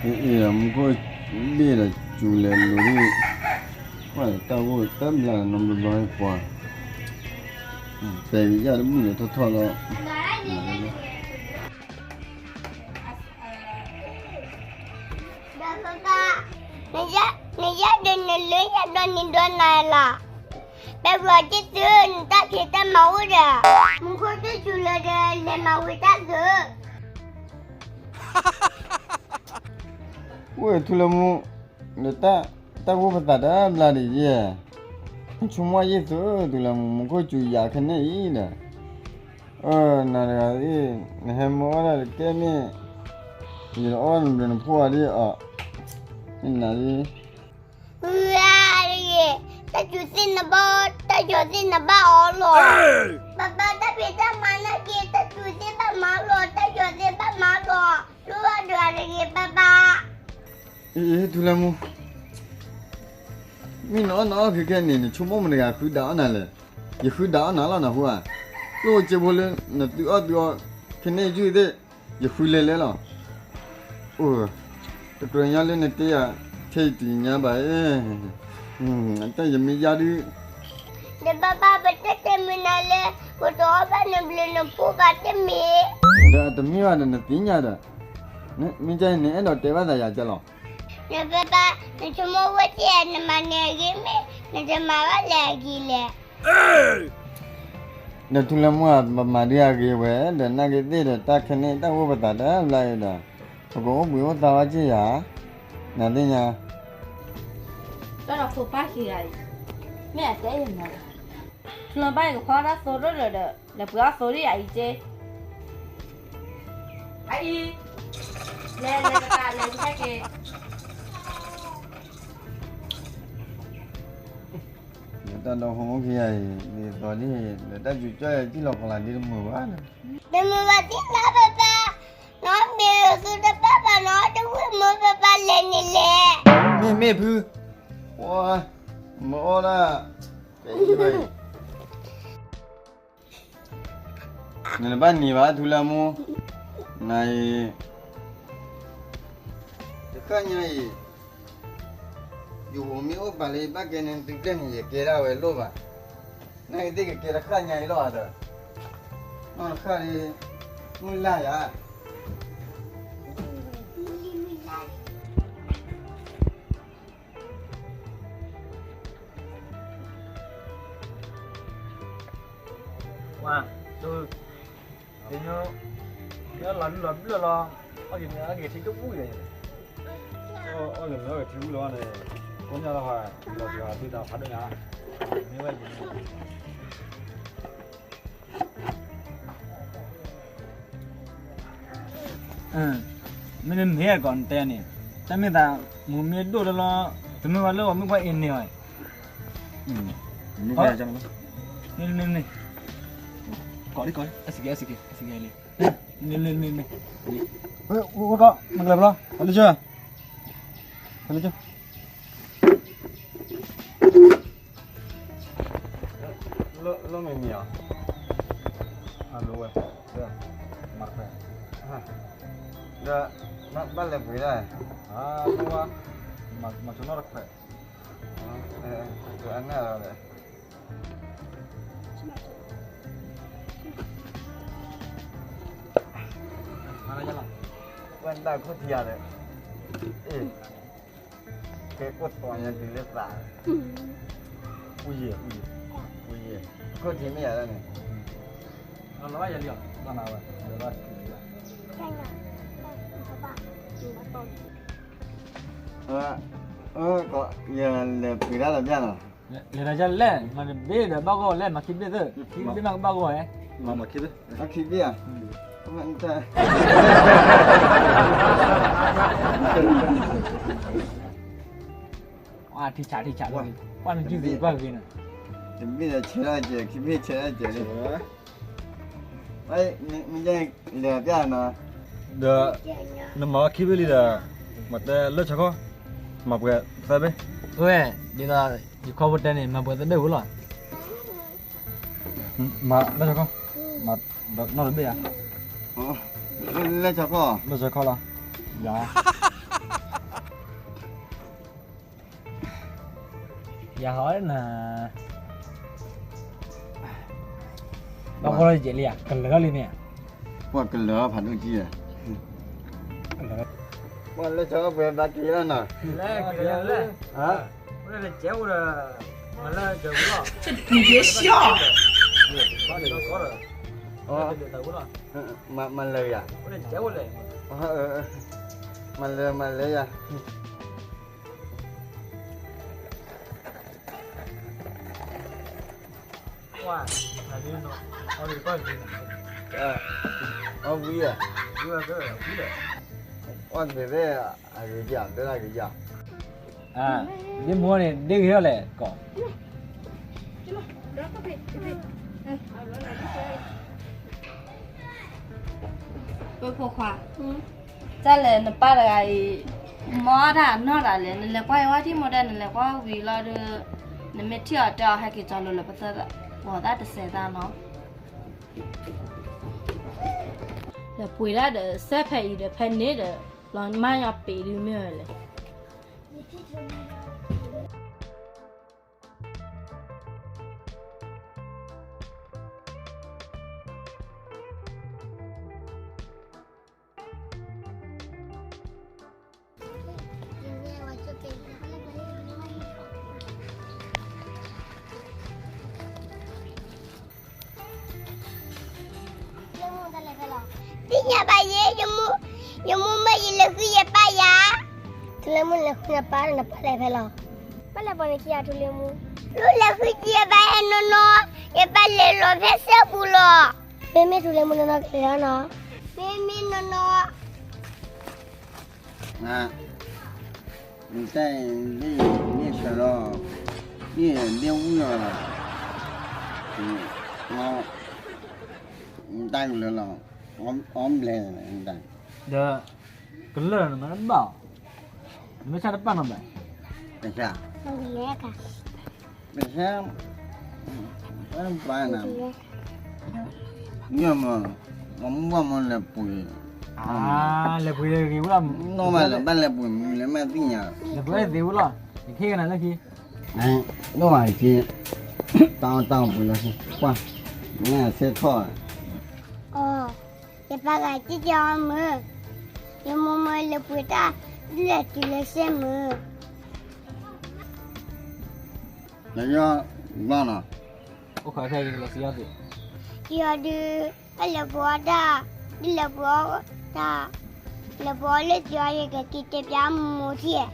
အ့ၣ် မူခိၣ်ဘ့ၣ်ဒီးစူၤလဲၤလိၤဒ်, ကွၢ်တၢ်ဂိၢ်တဘျါနီတဘျီပှၤ, ပဲယၢ်တဘူၣ်လၢထီၣ်ထီၣ်လီၤ. ဒီးပၢ်ပၢ်, နယဲၢ်ဒုးနလၢယဲၢ်ဒီးနဒိးနၤလီၤ. ပဲပှၤက့ၤသုနတၢ်ဖံးတၢ်မၤအိၣ်ဒီး, မူခိၣ်တစူၤလဲၤဒီးလဲၤမၤဝံၤတၢ်သုး. အိၣ်ထူလၢမူ, တၢ်ဂိၢ်ပသးတဘျါဒ်ယဲၢ်, ဆိကမိၣ်ယဲၢ်သုးထူလၢမူ မူခိၣ်စူၤယၤခဲန့ၣ်အံၤဒီး, အၢ နၤတဂၤအံၤ, နဟဲမၤအီၣ်တၢ်တကဲမ့ၢ်, ယအီၣ်နဘျုးနဖှိၣ်အီၤဒ်အီၤ, နၤဒ် တဂ့ၤ, တၢ်စူၤသ့ၣ်နဘၣ်, တၢ်ယီၤသ့ၣ်နဘၣ်အီၤလီၤ. ပၢ်ပၢ် တၢ်ဖံးတၢ်မၤနာ်က့ၤ တၢ်စူၤသ့ၣ်ဘၣ်မၤလီၤ, တၢ်ယီၤသ့ၣ်ဘၣ်မၤလီၤ, လိၣ်ဘၣ်တဂၤတဂ့ၤပၢ်ပၢ်. အ့ၣ် ထူလၢမူ, မ့ၢ်နအီၣ်နအီၣ်ခဲခဲန့ၣ် နဆိကမိၣ်မတဂၤဃုဒးအီၣ်နၤလဲၣ်. ယဃုဒးအီၣ်နၤလီၤနဟူဧါ, လိၣ်စ့ဖိလၢနသုအီၣ်သုအီခဲန့ၣ်ယုၢ်သ့ၣ်, ယဃုလဲၤလဲၤလီၤ. အိၣ်, တကြၢးညါလၢနတဲယၤ, ထဲယတညါဘၣ်, တၢ်ယမ့ၢ်ယါဒုး, ဒီးပၢ်ပၢ် ပတဲတဲမုာ်နၤလၢ ပတအီၣ်ဘၣ်နဘျုးနဖှိၣ်ဘၣ်တမ့ၢ်, ဒီးတမ့ၢ်ဘၣ်ဒီးနသ့ၣ်ညါဒီး, မ့ၢ်ကဲန့ၣ်နအဲၣ်ဒိးတဲဘၣ်သးယၤကဲလီၤ. ဒီးပၢ်ပၢ် နဆိကမိၣ်ဝဲကဲ နမၤန့ၢ်အဂ့ၤမ့ၢ် နတမၤဘၣ်လဲၣ်အဂ့ၤလဲၣ်. ဒီးထူလၢမူဧါ, ပမၤဒုးအဂ့ၤဝဲ, ဒီးနာ်က့ၤသ့ၣ်ဒီးတၢ်ခဲန့ၣ် တၢ်ဂိၢ်ပသးတဘျါအံၤဒီး, ပကအိၣ်ဘှံးအိၣ်သါဝဲက့ၤယၤ, နသ့ၣ်ညါ, တၢ်ဒီးဖိပၢ်ခံဂၤအံၤ, မ့ၢ်အတဲအံၤမး, ထူလၢမူဘၣ်အံၤကဖီတၢ်သိဒိၣ်လၢာ်ဒီး လဲၤပှ့ၤအီၣ်သိဒ်အံၤက့ၤ, အအံၤ, လဲၤလဲၤတၢ် လဲၤဟဲက့ၤ တၢ်ဒီးဟိၣ်ခိၣ်ခံဂၤအံၤ, ဒ်သိးဒ်, ဒီးတၢ်စူၤကၠီယဲၢ်ကံၣ်လီၤဖီလာ်ဒ်တမုာ်ဘၣ်, တမုာ်ဘၣ်သ့ၣ်လၢပၢ်ပၢ်, နီတမ့ၢ်သုတပၢ်ဘၣ်နီတဝ့ၢ်မ့ၢ်ပၢ်ပၢ်လဲၤန့ၣ်လဲၣ်. မ့ၢ်မ့ၢ်ဖု, မ့ၢ်အီၣ်ဒၣ်, နတဘၣ်နံၤဘၣ်ထူလၢမူ, နအံၤ, တဃၣ်ညါအံၤ, ယဟိၣ်မ့ၢ်အိၣ်ပာ်လၢယဘၣ်ကဲန့ၣ် သုးကျဲန့ၣ် ယကဲဒၣ်ဝဲလိၣ်ဘၣ်, နကသ့ၣ်ကကဲတဃၣ်ညါအံၤလီၤဒီး, နီၢ်တဃၣ်လံ, မုၢ်လၢ်ယၤ ဝါ, တညိ, လီၤလုၢ်လီၤဘျၢၣ်လီၤ, အဂ့ၤထံတဘူၣ်ယဲ, အဂ့ၤမ့ၢ်အဂ့ၤထံဘူၣ်လီၤန့ၣ်, ကိးညါလီၤဟါ, လီၤစှၤဒုးတၢ်ဖးဒိၣ်ညါ, မ့ၢ်ဝဲယံၤ မ့ၢ်မ့ၢ်အကီးနတဲန့ၣ်, တၢ်မ့ၢ်သး, မူမ့ၢ်ဒိၣ်လၢလီၤ, တမ့ၢ်ဝဲလၢအီၤမ့ၢ်ကွၢ်အ့န့ၣ်အီၤ, မ့ၢ်, မ့ၢ်, ကိးဒံကိးဒံ, အစကဲ, အစကဲ, အစကဲလံ, မ့ၢ်, မ့ၢ်, မ့ၢ်, ဝဲကီး, မ့ၢ်ကလဲၤဘျီ, လၢကၠိ, လၢကၠိ လိၣ်မ့ၢ်မ့ၢ်ဧါ, အလိၣ်ဝဲ, မၤခွဲး, ဒီး, ဘၣ်လဲၤပှ့ၤဒၣ်, လိၣ်ဝဲ, မၤဆိနီၣ်တခွဲး, အနဲၣ်လီၤ, ဝဲဒၣ်ခိၣ်ထံယၤဒီး, အ့ၣ် ကဲအိၣ်သီညါတုၤလၢသး, အူယံၤ, အူယံၤ, အူယံၤ, ခိၣ်ထံမ့ၢ်ယၤလၢန့ၣ်, လီၤဘၣ်ယၤလံ, ဘၣ်နၤဝဲ, လီၤဘၣ်, အၢ, ယလဲၤပှ့ၤတၢ်လီၤပျၢ်လီၤ, လဲၤတၢ်ယၤလဲၣ်, မၤတဘ့ၣ်ဒီးဘၣ်ဂီၢ်လဲၣ်, မၤခံဘ့ၣ်သ့ၣ်, ခံဘ့ၣ်မးကဘၣ်ဂီၢ်ဧဲ, မၤခံဘ့ၣ်, ခံဘ့ၣ်ဧါ, ထံဆးထံဆး, ကွၢ်နစုသ့ၣ်ကွၢ်ဂ့ၤန့ၣ်, တဘ့ၣ်ဒီးဆဲးထီၣ်ကဲး, ခံဘ့ၣ်ဆဲးထီၣ်ကဲးလံ, မ့ၢ်လဲၤပျၢ်နီၤ, ဒီး, နမၤဝဲခံဘ့ၣ်လံဒီး, မၤတဲလၢဆီခီၣ်, မၤပှဲၤသၢဘ့ၣ်, ဝဲ, ဒ်သိး, ယခီဖိတဲန့ၣ် မၤပှဲၤသၢဘ့ၣ်ဝဲလီၤ, မၤလၢဆီခီၣ်, မၤ, နီၢ်တဘ့ၣ်ဧါ, လၢဆီခီၣ်, လၢဆီခီၣ်လီၤ, ယၤ, ယၤဟီနၤ, ဘၣ်ဃီလီၤယဲၢ်လံဧါ, ကလၢာ်လီၤလံမ့ၢ်ဧါ, ပှၤကလၢာ်ဖးဒိၣ်ကံၢ်ဧါ, ပှၤလၢဆီပှဲၤဘၣ်က့ၤလီၤနီၤ, လၢကလၢာ်လၢ, ဟါ, အိၣ်လၢကဲအိၣ်ဒီး, မၤလၢကဝံၤလီၤ, မၤလၢယၤ, မၤလၢ မၤလၢယၤ အီၣ်ဝံၤဧါ, အီၣ်တဘ့ၣ်ဘၣ်, အဂ့ၤယၤ, ဒ်အဂ့ၤယၤ, ဒ်မိၢ်န့ၣ် ဒ်ဂ့ၤထီၣ်လဲၣ်ကီး, ပဖိခွါ, တၢ်လဲၣ်နပၢ်တဂၤအံၤ, မၤတၢ်အနီၢ်တၢ်လဲၣ်, နလဲၤကွၢ်အဝဲထံၣ်မိၢ်ဒဲး နလဲၤကွၢ်ဝံၤလီၤဒီး, နမ့ၢ်ထံၣ်အီၤတဲအီၤဟဲက့ၤကၠီလိၤလၢပသၢ, ပှၤသးတစဲးသးနီၤ, လဲၤပှ့ၤဒၣ်ဒီးစဲဖဲအံၤဒီးဖဲန့ၣ်ဒီး, လီၤမၢ်ညီပ့ၤဒုးမ့ၢ်ဝဲလဲၣ်. သ့ၣ်ညါဘၣ်ယဲ, ယမိၢ်, ယမိၢ်မၢယလဲၤဃုယပၢ်ယၤ, ထူလၢမူလဲၤဃုနပၢ်ဒီးနပၢ်လဲၤဖဲလဲၣ်, ပၢ်လဲၤပိာ်န့ၣ်ခံဂၤထူလၢမူ, လူလဲၤဃုက့ၤယပၢ်ဟဲနီၢ်နီၢ်, ယပၢ်လဲၤလီၤဖဲစဲပူၤလီၤ, မ့မ့ၢ်ထူလၢမူနီၢ်နီၢ်ကလဲၤလီၤနီၤ, မ့မ့ၢ်နီၢ်နီၢ် နတၢ်အံၤ ဒ်ယမ့ၢ်ဆၢလီၤ, ဒ်ယဒ့ဝံၣ်လီၤ, နတၢ်ကလၢာ်လီၤ, အီၣ်ဘျဲၣ်, ဒီး ကလၢာ်နမ့ၢ်ဘၣ်, နမ့ၢ်ဆၣ်တပၣ်နီၤဘၣ်, ပဆၣ်, ပဆၣ်, ပၢ်န, မ့ၢ်မ့ၢ်, မ့ၢ်မ့ၢ်လဲၤပှ့ၤ, လဲၤပှ့ၤဂ့ၤဝဲလီၤ, နီၢ်မးလၢဘၣ်လဲၤပှ့ၤမူလဲၤမ့ၢ်သ့ၣ်ညါ, လဲၤပှ့ၤသ့ဝဲလီၤ, ယခ့ကနၤလၢခံ နီၢ်မးက့, တၢ်အီၣ်တၢ်အီပှ့ၤလီၤ, ကွၢ်, မ့ၢ်အဆဲထီၣ်, အီ, ယပၢ်ဂၤက့ၤက့ၤအီမုၢ်, ယမိၢ်မၢလဲၤပှ့ၤတၢ်, ဒ်လဲၣ်တုၤလၢစဲမုၢ် လၢယီၢ်ဘီနီၤ, အိၣ်ခိးဖဲယကလဲၤစံးအီၤသ့, စံးအီၤဒုး, အလဲၤပှ့ၤအီၣ်တၢ်, ဒ်လဲၤပှ့ၤအီၣ်တၢ်, လဲၤပှ့ၤအီၣ်လၢစံးအီၤ ယကက့ၤတဲပျါမိၢ်ထံၣ်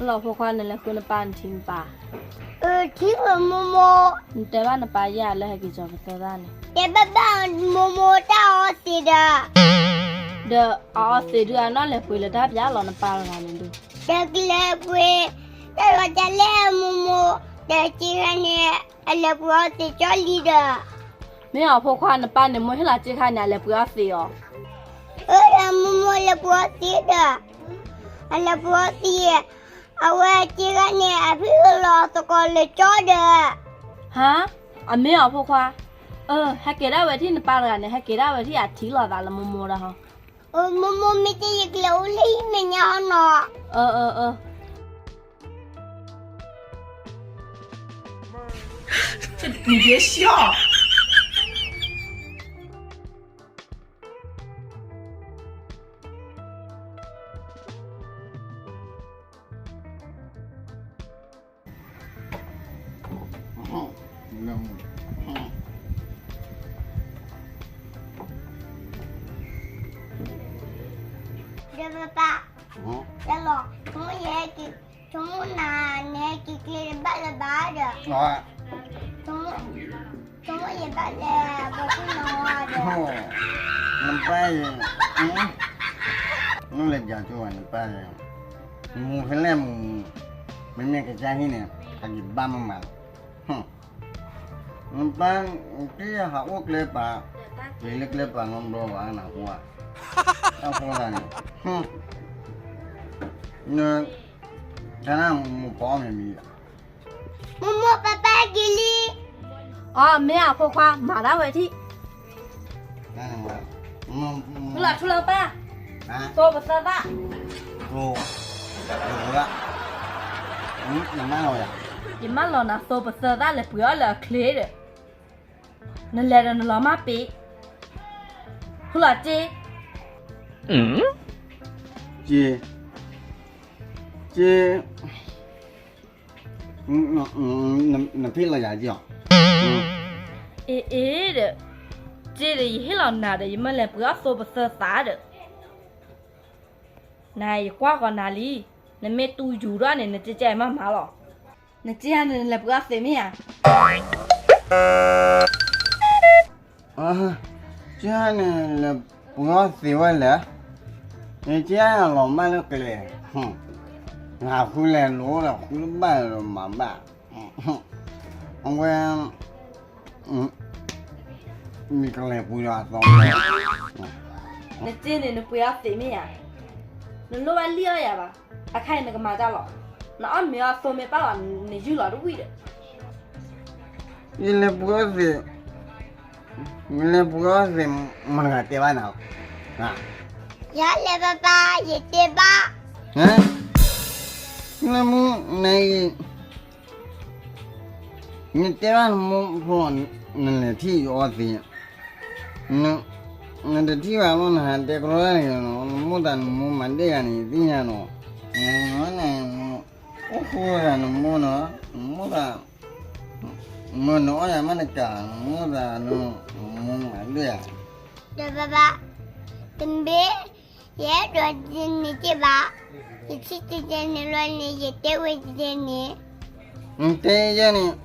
လီၤဖိခွါ နလဲၤဃုနပၢ်နထံၣ်နပၢ်, အၢ ထံၣ်ဝဲမိၢ်မိၢ်, နတဲဘၣ်နပၢ်ယၤလၢဟဲက့ၤကၠီၤပသၢသၣ်န့ၣ်, တဲဘၣ်ဘၣ်မိၢ်မိၢ်တၢ်အီသံးဒီး, ဒီးအအီသံးဒုးအနီၢ်လဲၤပှ့ၤလၢတၢ်ပျၢ်လီၤနပၢ်တဂၤန့ၣ်ဒုး, ဒီးကလဲၤပှ့ၤ, တၢ်လီၤတၢ်လဲၢ်မိၢ်မိၢ်, ဒီးစ့ခါန့ၣ်, အလဲၤပှ့ၤအီသံးကၠီလံဒီး, မ့ၢ်အီၤဖိခွါ နပၢ်န့ၣ် မိၢ်ဟ့ၣ်လီၤစ့ခါန့ၣ် အလဲၤပှ့ၤအီသံးအီၤ, အၢ ဒီးမိၢ်မိၢ်လဲၤပှ့ၤအီသံးဒီး, အလဲၤပှ့ၤအီသံး, အဝဲစ့ခါန့ၣ် အဖံးအၢလီၤသကိးလၢကၠီဒီး, ဟါ, အမ့ၢ်အီၤဖိခွါ, အၢ ဟဲက့ၤဒၣ်ဝဲထံၣ်နပၢ်တဂၤန့ၣ် ဟဲက့ၤဒၣ်ဝဲထံၣ်အထံလီၤသးလၢမိၢ်မိၢ်ဒီးဟီ, အၢ မိၢ်မိၢ်မ့ၢ်တ့ၢ်ယကလဲၤအိၣ်လၢဟံၣ်မဲာ်ညါဟီနီၤ, အၢ အၢ အၢ ဒီးပပၢ်, ယလီၤ, ဆိကမိၣ်ယဟဲက့ၤ, ဆိကမိၣ်နၤ နဟဲက့ၤကျဲတဘၣ်လၢၤဘၣ်ဒီး, ဆိကမိၣ်ယဘၣ်လဲၤဘီၣ်ကွံာ်နၤဒီး, နပၢ်အံၤ, နလဲၤပျးကၠိဝဲနပၢ်န့ၣ်, မူၤဖဲလဲၣ်မူၤ, မ့မ့ၢ်ကစၢ်ဟံၣ်န့ၣ် ဟဲက့ၤဘၣ်မးမးလီၤ. နပၢ်တဟးအိၣ်ကျဲပာ်, ပှ့ၤလၢကျဲပာ်နီတဘျီဘၣ်နၤဖိဧါ, အဃိသတးန့ၣ်, န, တၢ်နၢ်မိၢ်ပှၢ်အီၣ်မ့ၤမံၤ, မိၢ်မိၢ်ပၢ်ပၢ်က့ၤလံ, အီ မ့ၢ်အဖိခွါ မၤဒၣ်ဝဲထံၣ်, လီၤထူလီၤပၢ်, သိပသၢသၣ်, ယမၢလီၤနၤသိပသၢသၣ်လဲၤပှ့ၤအီၣ်လၢအချ့ဒီး, နလဲၤဒီးနလီၤမၢ်ပ့ၤ, ဟူလီၤစ့, စ့, စ့, နဖံးလီၤယၤက့ၤအီၤ, အ့အ့ဒီး, စ့ဒီးယဟ့ၣ်လီၤနၤဒီး ယမၢလဲၤပှ့ၤအီၣ်သိပသၢသၣ်ဒီး, နၤယကွၢ်ဃီၤနၤလံ, နမ့ၢ်တူၢ်ယူၤထီၣ်န့ၣ် နကကဲမၤမၤလီၤ, နကဲန့ၣ်နလဲၤပှ့ၤအီၣ်သ့မ့ၢ်ဧါ ကန့ၣ်လဲၤပှ့ၤအီၣ်သ့ဝဲလဲၣ်, နကလီၤမၢ်လၢကျဲ, နဃုလဲၤလိၤဒီးဃုလၢဘၣ်ဒီးမၤဘၣ်, အဝဲ, မ့ၢ်ကလဲၤပှ့ၤဒီးအသီ, နကန့ၣ်နပှ့ၤအီၣ်သ့မ့ၢ်ဧါ, နလိၣ်ဘၣ်လံၣ်အီၣ်ယၤဘၣ်, အခါအံၤနကမၤတၢ်လီၤ, နအီၣ်မ့ၤအီၣ်သိမ့ၢ်ပၢ်လီၤ, နယူၢ်လီၤတဝံၣ်ဒီး ယလဲၤပှ့ၤအီၣ်သ့, ယလဲၤပှ့ၤအီၣ်သ့, မတၤတဂၤတဲဘၣ်နၤ, ယလဲၤပၢ်ပၢ် ယတဲဘၣ်, လၢမူနအံၤ, နတဲဘၣ်နမိၢ်ဖိ, နလဲၤထံၣ်ယအီၣ်သ့, နတထံၣ်ဘၣ်လီၤ နဟးတဲကရီတၢ်န့ၣ်, နမိၢ်သးနမိၢ်မၤဒ့ၣ်ဂၤန့ၣ် ယသ့ၣ်ညါနီၤ, န, အိၣ်ဃိသးနမိၢ်နီၤ, နမိၢ်သး, မ့ၢ်နအီၣ်ယၤမ့ၢ်တကး, နမိၢ်သး, နမိၢ်မၤဒ့ၣ်ဧါ, ဒီးဘၣ်ဘၣ်, တမ့ၢ်, ယအဲၣ်ဒိးန့ၣ်က့ဘၣ်, ယထံၣ်ကဲန့ၣ်လီၤန့ၣ် ယတဲဝဲကဲန့ၣ်, နတဲယဲန့ၣ်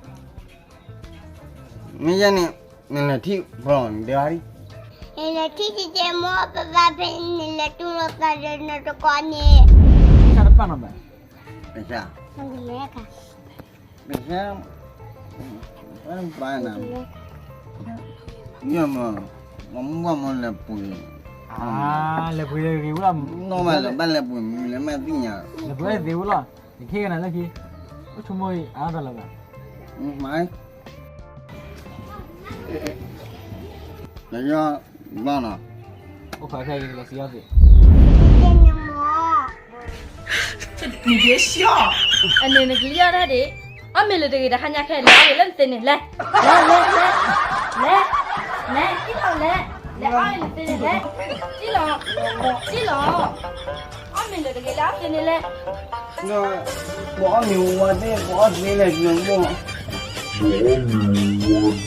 မ့ၢ်ယဲန့ၣ်, နလဲၤထံၣ်ဖီလီၤနတဲဘၣ်လံ, နလဲၤထံၣ်ကဲကဲမိၢ်ပၢ်ပၢ်ဖဲန့ၣ် နလဲၤတူၢ်လိာ်သးဒီးနတကီန့ၣ်, တပၣ်နီၤဘၣ်, ပစၢ်, ပစၢ်, ပၢ်နၤ, ယမ, မ့ၢ်မ့ၢ်လဲၤပှ့ၤ, လဲၤပှ့ၤဂ့ၤဝဲလီၤ, နီၢ်မးလဲၤဘၣ်လဲၤပှ့ၤမုၢ်လဲၤမးသ့ၣ်ညါ, လဲၤပှ့ၤသ့ဝဲလီၤ, ယခ့ကနၤလၢခံ, အိၣ်ဆိကမိၣ်အါတၢ်လၢၤဘၣ်, မ့ၢ်, လၢယီၢ်ဘၣ်နီၤ, အိၣ်ခိးခဲအံၤလီၤစံးအီၣ်သ့, နကလံၣ်အီၣ်တၢ်ဒံး, အန့ၣ်နကလံၣ်အီၣ်တၢ်ဒံး, အီၣ်မ့ၤလၢတဂ့ၤတဟါညါခဲအံၤ လဲၤအီၣ်မ့ၤလၢနသ့န့ၣ် လဲၤ, လဲၤ, လဲၤ, လဲၤ, ကံၣ်လီၤလဲၤ, လဲၤအီၣ်မ့ၤလၢနသ့န့ၣ်လဲၤ, ကံၣ်လီၤ, ကံၣ်လီၤ, အီၣ်မ့ၤလၢတဂ့ၤလၢအသ့န့ၣ်လဲၤ, ပအီၣ်မ့ၤဝါသ့ၣ် ပအီၣ်သ့လဲၤကျိၤဘိၣ်, ပအီၣ်မ့ၤဝါသ့ၣ်